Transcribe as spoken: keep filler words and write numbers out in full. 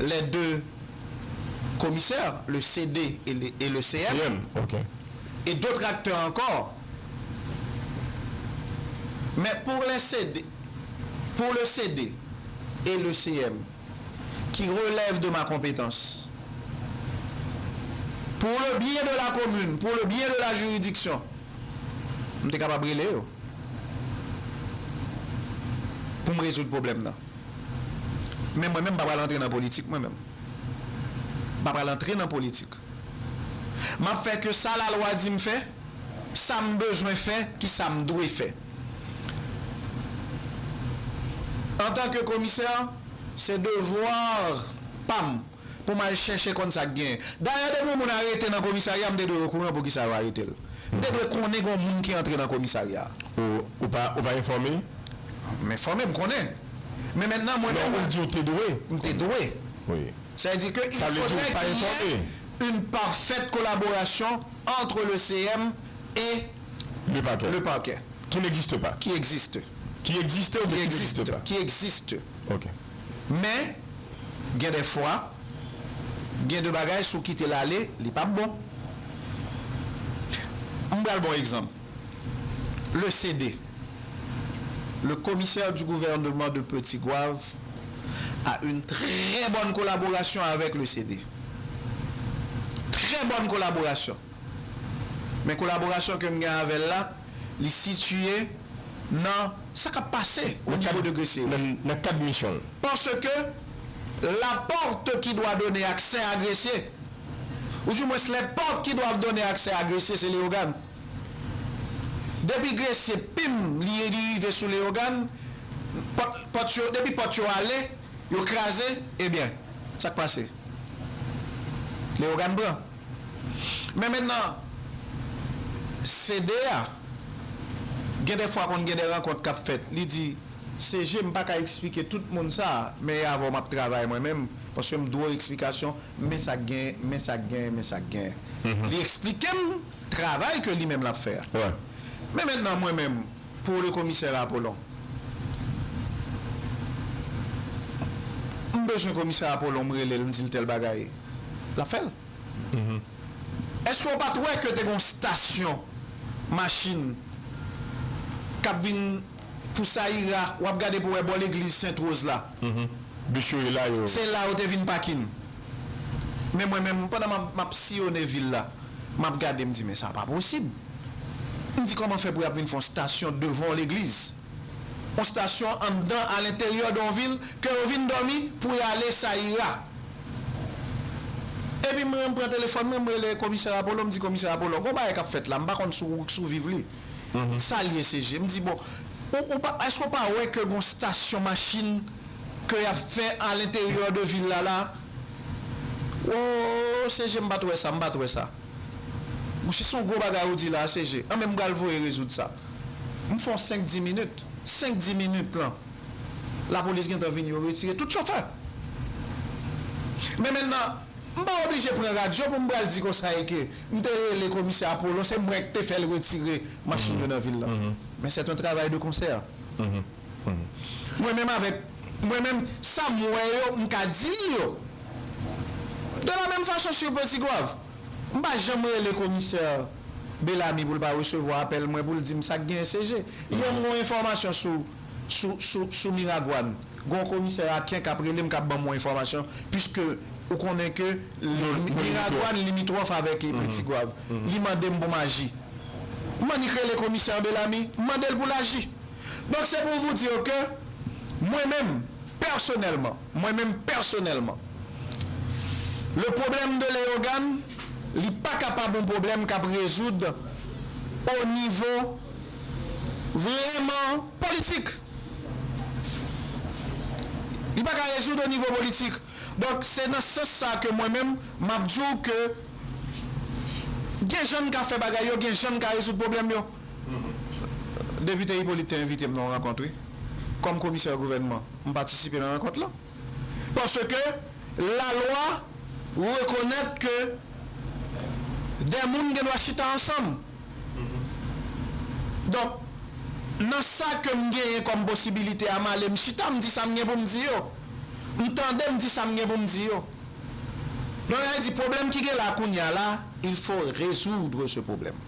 les deux commissaires, le C D et le, et le C M, C M, ok. Et d'autres acteurs encore. Mais pour les C D, pour le C D et le C M, qui relèvent de ma compétence, pour le bien de la commune, pour le bien de la juridiction, m te kapab rele yo pou m rezoud pwoblèm nan. Men mwen menm, m pa pral antre nan politik, mwen menm. M pa pral antre nan politik. M ap fè ke sa lalwa di m fè, sa m bezwen fè, ki sa m dwe fè. Antanke komisè, se devwa pa m pou m al chèche konn sa k genyen. Dayè, depi yon moun arete nan komisarya, m te dwe okouran poukisa yo arete l. M te dwe konnen gen yon moun ki antre nan komisarya. Ou, ou pa, ou pa enfòme? M enfòme, m konnen. Men mentnan, mwen menm. Non, ou di ou te dwe. M te dwe. Wi. Ça veut dire que il faudrait qu'il y ait une parfaite collaboration entre le C M et Le parquet. le parquet. Qui n'existe pas. Qui existe. Qui existe ou Qui bien qui n'existe existe. Pas. Qui existe. Ok. Men, gen de fwa, gen de bagay, si w kite l ale, li p ap bon. M pral ba w egzanp. Le C D, le commissaire du gouvernement de Petit Goâve, a une très bonne collaboration avec le C D. Très bonne collaboration. Men kolaborasyon ke m gen avè l la, li sitiye nan sa k ap pase o nivo de Gresye. Nan, nan kad misyon l. Parce que la porte qui doit donner accès à Gressier, ou du moins les portes qui doivent donner accès à Gressier, c'est Léogâne. Depi Gressier, pim, li, li rive sou Léogâne, pòt, pòt yo, depi pòt yo ale, yo kraze, ebyen, sa k pase? Léogâne pran. Men mentnan, C D a, gen de fwa konn gen de rankont k ap fèt. Li di, C G, m pa ka eksplike tout moun sa, men e avè w m ap travay mwen menm, paske m dwe w eksplikasyon, men sa k genyen, men sa k genyen, men sa k genyen. Li eksplike m travay ke li menm l ap fè a. Wè. Men mentnan, mwen menm, pour le commissaire Apollon, m bezwen komisè Apollon, m rele l, m di l tèl bagay, l ap fè l. Èske w pa t wè ke te gen yon stasyon machin k ap vin pou Sayira, w ap gade pou w wè bò legliz Sent Woz la? Bis yo ye la yo. Se la yo te vin pakin. Men mwen menm, pandan m ap, m ap siyone vil la, m ap gade, m di, men sa pa posib. M di, kòman fè pou y ap vin fè yon stasyon devan yon legliz? Yon stasyon anndan, alenteryè de yon vil, ke yo vin dòmi pou y ale Sayira. Epi mwen, m pran telefòn mwen, m rele komisè Apollo, m di, komisè Apollo, gon bagay k ap fèt la, m pa konn si w swiv li. Sa l ye, C G? M di, bon, ou, ou pa, èske w pa wè ke gon stasyon machin ke y ap fè alenteryè de vil la la? O, C G, m pa t wè sa, m pa t wè sa. Monchè, se yon gwo bagay ou di la, C G. Anben, m pral voye rezoud sa. M fè yon senk, dis minit. Senk, dis minit lan, lapolis gentan vini, yo retire tout chofè. Men mentnan, m pa oblije pran radyo pou m pral di konsa e ke m te rele komisè Apollo, se mwen k te fè l retire machin yo nan vil la. Men c'est un travail de concert. Mwen menm avèk, mwen menm, sa m wè yo, m ka di l yo. De la menm fason, sur Petit Goâve, m pa janm rele komisè Bellamy pou l pa resevwa apèl mwen pou l di m sa k genyen, C G. Yè m gen yon enfòmasyon sou, sou, sou, sou Miragwàn. Gen yon komisè Aken k ap rele m, k ap ban m yon enfòmasyon, piske ou konnen ke Miragwàn limitwòf avèk Petit Goâve. Li mande m pou m aji. M annik rele komisè Bellamy, m mande l pou l aji. Donk, se pou vous dire que mwen menm, pèsonèlman, mwen menm pèsonèlman, le problème de Léogâne, li pa kapab yon pwoblèm k ap rezoud o nivo vrèman politik. Li pa ka rezoud o nivo politik. Donk, se nan sans sa ke mwen menm, m ap di w ke gen jan n ka fè bagay yo, gen jan n ka rezoud pwoblèm yo. Depite Hyppolite te envite m nan yon rankont, wi. Kòm komisè gouvènman, m patisipe nan rankont lan. Paske lalwa rekonèt ke de moun gen dwa chita ansanm. Donk, nan sa ke m genyen kòm posibilite a, m ale m chita, m di sa m gen pou m di yo. M tande, m di sa m gen pou m di yo. Donk, sa vle di, pwoblèm ki gen la kounye a la, il faut résoudre ce problème.